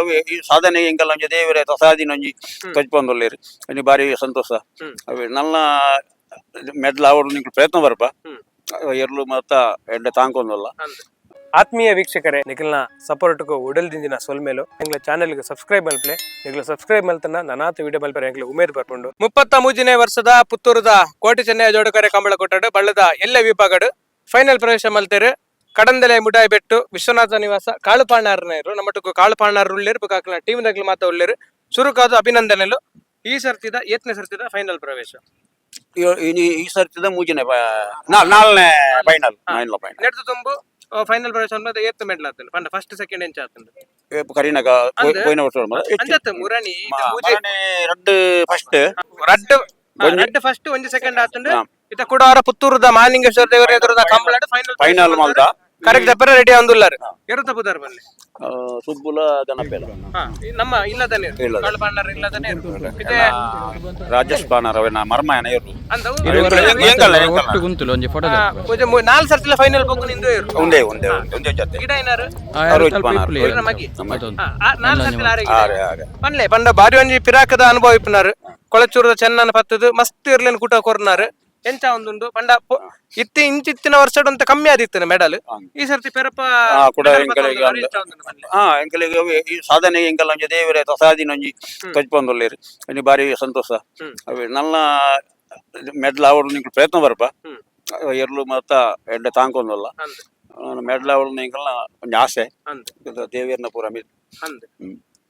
ಅವೆ ಈ ಸಾಧನೆ ಎಂಕಲ್ಲ ಒಂಜಿ ದೇವರೇ ಸಾಧಿನ ಒಂಜಿ ತಜ್ಪೊಂದುಲ್ಲೆರ್ ಒಂಜಿ ಬಾರಿ ಸಂತೋಷ. ಅವೆ ನಲ್ಲ ಮೆಡ್ಲ್ ಆವೊಡು, ನಿಂಕುಲು ಪ್ರಯತ್ನ ಬರ್ಪ. ಎರ್ಲು ಮತ್ತ ಎಡ್ಡೆ ತಾಂಕೊಂದುಲ್ಲ. ಆತ್ಮೀಯ ವೀಕ್ಷಕರೇ, ನಿಖಲ್ನ ಸಪೋರ್ಟ್ಗೂ ಉಡಲ್ ದಿಂಜಿನ ಸೊಲ್ಮೇಲು. ಎಂಗ್ಲ ಚಾನೆಲ್ಗೆ ಸಬ್ಸ್ಕ್ರೈಬ್ ಮಲ್ಪ್ಲೆ. ನಿಗ್ಲ ಸಬ್ಸ್ಕ್ರೈಬ್ ಮಲ್ತನ ನನಾತ ವಿಡಿಯೋ ಮಲ್ಪರೆ ಎಂಗ್ಲ ಉಮೇದ್ ಬರ್ಪುಂಡು. 33ನೇ ವರ್ಷದ ಪುತ್ತೂರುದ ಕೋಟಿ ಚೆನ್ನಯ ಜೋಡುಕರೆ ಕಂಬಳ ಕೊಟ್ಟಡು ಬಳ್ಳದ ಎಲ್ಲ ವಿಭಾಗಡು ಫೈನಲ್ ಪ್ರವೇಶ ಮಲ್ತೇರು ಕಡಂದಲೆ ಮುಡಾಯಿ ಬೆಟ್ಟು ವಿಶ್ವನಾಥ ನಿವಾಸ ಕಾಳುಪಾಣಾರನೇರು. ನಮ್ಮಟುಕು ಕಾಳುಪಾಣಾರ್ ಉಳ್ಳೇರು, ಬುಕ್ಕಾಕ್ಲ ಟೀಮ್ ದಗ್ಲು ಮಾತ ಉಳ್ಳೇರು. ಚುರುಕಾದ ಅಭಿನಂದನೆಲು. ಈ ಸರ್ತಿದ ಏತ್ನೇ ಸರ್ತಿದ ಫೈನಲ್ ಪ್ರವೇಶ? ಇನಿ ಈ ಸರ್ತಿದ ಮೂಜನೇ, ನಾಲ್ನೇ final, final final. ನೆಡ್ದು ತುಂಬು ಫೈನಲ್ ಪ್ರವೇಶ ಅನ್ಮದ ಏತ್ ಮೆಡ್ಲ್ ಆತಂಡು ಪಂಡ ಫಸ್ಟ್ ಸೆಕೆಂಡ್ ಎಂಚ ಆತಂಡು? ಕರಿನಾಗ. ಅಂದ್? ಪೋಯಿನ ವರ್ಷ ಅಂಜತ್ ಮುರಣಿ ಮೂಜಿ. ರಡ್ಡ್ ಫಸ್ಟ್. ರಡ್ಡ್. ರಡ್ಡ್ ಫಸ್ಟ್, ಒಂಜಿ ಸೆಕೆಂಡ್ ಆತಂಡು. ಇತ ಕುಡಾರ ಪುತ್ತೂರುದ ಮಾಲಿಂಗೇಶ್ವರ ದೇವರ ಎದುರುದ ಕಂಬಳಡ್ ಫೈನಲ್. ಫೈನಲ್ ಮಲ್ದ. ಕರೆಕ್ಟ್ ದಪ್ಪರ ರೆಡಿ ಆಂದುಲ್ಲಾರ್. ಎರುತ ಪುದರ್ ಬನ್ನಿ. ಸುಬ್ಬುಲ ಗಣಪೇಲ. ಹಾ, ಈ ನಮ್ಮ ಇಲ್ಲದನೇ. ಇಲ್ಲದ. ಕಾಳುಪಾಂಡರ್ ಇಲ್ಲದನೇ ಇದೆ. ರಾಜೇಶ್ ಪಾನರ್ ಅವೇನ ಮರ್ಮಯನ ಇರು. ಅಂದವು. ಎಂಕಲ್ಲ ಎಂಕಲ್ಲ. ಒಟ್ಟು ಗುಂತುಲು ಒಂಜಿ ಫೋಟೋ. ಪೂಜೆ ನಾಲ್ ಸರ್ತಿಲ ಫೈನಲ್ ಪೋಕು ನಿಂದು ಇರು. ಒಂದೇ ಒಂದೇ ಒಂದೇ ಜೊತೆ. ಗಿಡ ಏನಾರು? ಅರೋಜ್ ಪಾನಾರ್. ಇರ್ನ ಮಗಿ. ಹಾ, ಆ ನಾಲ್ ಸರ್ತಿಲ ಆರೆಗೆ. ಆರೆ ಆರೆ. ಪನ್ಲೆ ಪಂಡ ಬಾರಿ ಒಂಜಿ ಪಿರಾಕದ ಅನುಭವ ಇಪ್ಪುನಾರು. ಕೊಳಚೂರದ ಚೆನ್ನನ ಪತ್ತದು ಮಸ್ತ್ ಇರ್ಲೇನ್ ಕೂಟ ಕೊರ್ನಾರು. ಎಂಚ ಒಂದುಂಡು ಪಂಡ ಇತ್ತಿ ಇಂಚಿತ್ತಿನ ವರ್ಷಡ್ ಅಂತ ಕಮ್ಮಿ ಆದಿತ್ತಿನ ಮೆಡಲ್. ಈ ಸರ್ತಿ ಪೆರಪ ಕೂಡ medal ಎಂಕಲೆಗ್ ಪತ್ತೊಂದು ಅಂದ್. ಎಂಚ ಒಂದುಂಡು ಪನ್ಲೆ. ಹಾ, ಎಂಕಲೆಗ್ ಅವೆ ಈ ಸಾಧನೆ ಎಂಕಲ್ಲ ಒಂಜಿ ದೇವರೇ ಸಾಧಿನ ಒಂಜಿ ತಜ್ಪೊಂದುಲ್ಲೆರ್. ಒಂಜಿ ಬಾರಿ ಸಂತೋಷ. ಅವೆ ನಲ್ಲ ಮೆಡ್ಲ್ ಆವೊಡು, ನಿಂಕುಲು ಪ್ರಯತ್ನ ಬರ್ಪ. ಎರ್ಲು ಮತ್ತ ಎಡ್ಡೆ ತಾಂಕೊಂದುಲ್ಲ. ಅಂದ್. ಮೆಡ್ಲ್ ಆವೊಡು ಎಂಕಲ್ನ ಒಂಜಿ ಆಸೆ. ಅಂದ್. ದೇವೆರ್ನ ಪೂರ ಮಿತ್ತ್. ಅಂದ್.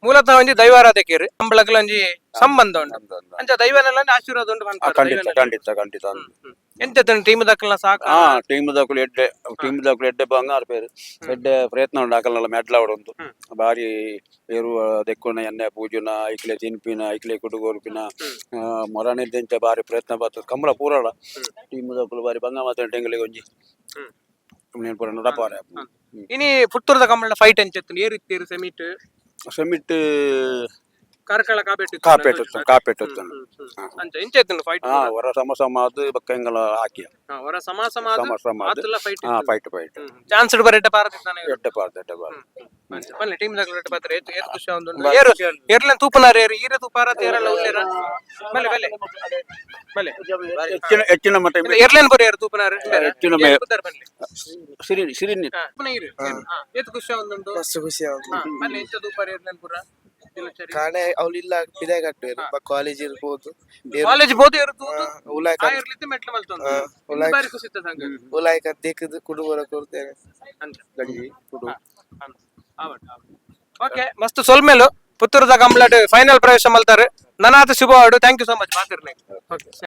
ಮೂಲತಃ ಒಂಜಿ ದೈವಾರಾಧಕಿಯರು, ಕಂಬಳಗ್ಲ ಒಂಜಿ ಸಂಬಂಧ ಉಂಟು. ಅಂಚ ದೈವನೆಲ್ಲ ಒಂಜಿ ಆಶೀರ್ವಾದ ಉಂಟು ಪನ್ಪರ್. ಖಂಡಿತ. ದೈವನೆಲ್ಲ. ಖಂಡಿತ ಖಂಡಿತ. ಎಂತ ಟೀಮ್ ದಕ್ಕಲ್ನ ಸಾಕ? ಹಾ, ಟೀಮ್ ದಕುಲು ಎಡ್ಡೆ, ಟೀಮ್ ದಕುಲು ಎಡ್ಡೆ ಬಂಗಾರ ಪೇರು. ಎಡ್ಡೆ ಪ್ರಯತ್ನ ಉಂಡು ಅಕಲ್ನೆಲ್ಲ ಮೆಡ್ಲ್ ಆವೊಡೊಂದು. ಬಾರಿ ಎರುವ ದೆಕ್ಕುನ, ಎಣ್ಣೆ ಪೂಜುನ, ಐಕ್ಲೆ ತಿನ್ಪಿನ, ಐಕ್ಲೆ ಕುಡುಗೋರ್ಪಿನ ಮೊರನೆ ದಂಚ ಬಾರಿ ಪ್ರಯತ್ನ ಬರ್ತದೆ. ಕಂಬಳ ಪೂರಳ ಟೀಮ್ ದಕುಲು ಬಾರಿ ಬಂಗ ಮಾತ್ರ ಎಂಗಲಿಗೆ ಒಂಜಿ ನೆನ್ಪುರ ನಡಪಾರೆ. ಇನಿ ಪುತ್ತೂರದ ಕಂಬಳ ಫೈಟ್ ಎಂಚೆತ್ತು? ಏರಿತ್ತೀರು ಸೆಮಿಟ್? ಸೆಮಿಟ್. ಕಾರ್ಕಳ ಕಾಪೇಟ್. ಕಾಪೇಟ್, ಕಾಪೇಟ್. ಅಂಚ ಎಂಚೆತ್ತು ಫೈಟ್? ಹಾ, ಹೊರ ಸಮ ಸಮ ಅದು ಬೊಕ್ಕ ಎಂಗಲ ಹಾಕಿಯ. ಹೊರ ಸಮ ಸಮ. ಸಮ ಸಮ ಅದು. ಆತುಲ ಫೈಟ್. ಹಾ, fight fight. Chance ಬರೆಟ್ಟ ಪಾರದಿತ್ತಾನೆ. ಎಡ್ಡೆ ಪಾರ್ದ, ಎಡ್ಡೆ ಪಾರ್ದ. ಬನ್ನಿ, ಟೀಮ್ ದಾಗಲ ಎಡ್ಡೆ ಪಾತ್ರ. ಏತ್ ಏತ್ ಖುಷಿ ಆವೊಂದುಂಡು? ಏರು ಏರ್ಲೆನ್ ತೂಪುನಾರ್ ಏರು? ಈರೆ ತೂಪಾರ ತೇರಲ್ಲ ಉಲ್ಲೇರ? ಬಲೆ ಬಲೆ ಬಲೆ. ಹೆಚ್ಚಿನ ಹೆಚ್ಚಿನ ಮಟ್ಟ. ಏರ್ಲೆನ್ ಬರ ಏರು ತೂಪುನಾರ್? ಹೆಚ್ಚಿನ ಬನ್ನಿ. ಸಿರಿ ಸಿರಿನಿ. ಹಾ, ಈರು. ಹಾ, ಏತ್ ಖುಷಿ ಆವೊಂದುಂಡು? ಮಸ್ತ್ ಖುಷಿ ಆಗುದು. ಹಾ, ಬನ್ನಿ, ಎಂಚ ತೂಪಾರ ಏರ್ಲೆನ್ ಪೂರ ದಿನಚರಿ? ಕಾಣೆ ಅವ್ಲು ಇಲ್ಲ ಪಿದಾಯ್ ಕಟ್ಟುವೆರು. ಕಾಲೇಜ್ ಇರ್ಬೋದು. ಕಾಲೇಜ್ ಬೋದು ಏರು ತೂತು. ಉಲಾಯ್. ಆ ಇರ್ಲಿತ್ತು ಮೆಟ್ಲು ಮಲ್ತೊಂದು. ಉಲಾಯ್. ಬಾರಿ ಖುಷಿ ಇತ್ತು ಸಂಗ. ಉಲಾಯ್ ದೇಕದ್ ಕುಡುಬರ ಕೊಡ್ತೇನೆ. ಅಂಚ. ಗಂಜಿ ಕುಡು. ಓಕೆ, ಮಸ್ತ್ ಸೊಲ್ಮೇಲು. ಪುತ್ತೂರುದ ಕಂಪ್ಲೇಂಟ್ ಫೈನಲ್ ಪ್ರವೇಶ ಮಲ್ತಾರೆ. ನನಾತ ಶುಭ ಆಡು. Thank you so much ಮಾತಿರ್ನೆ. Okay.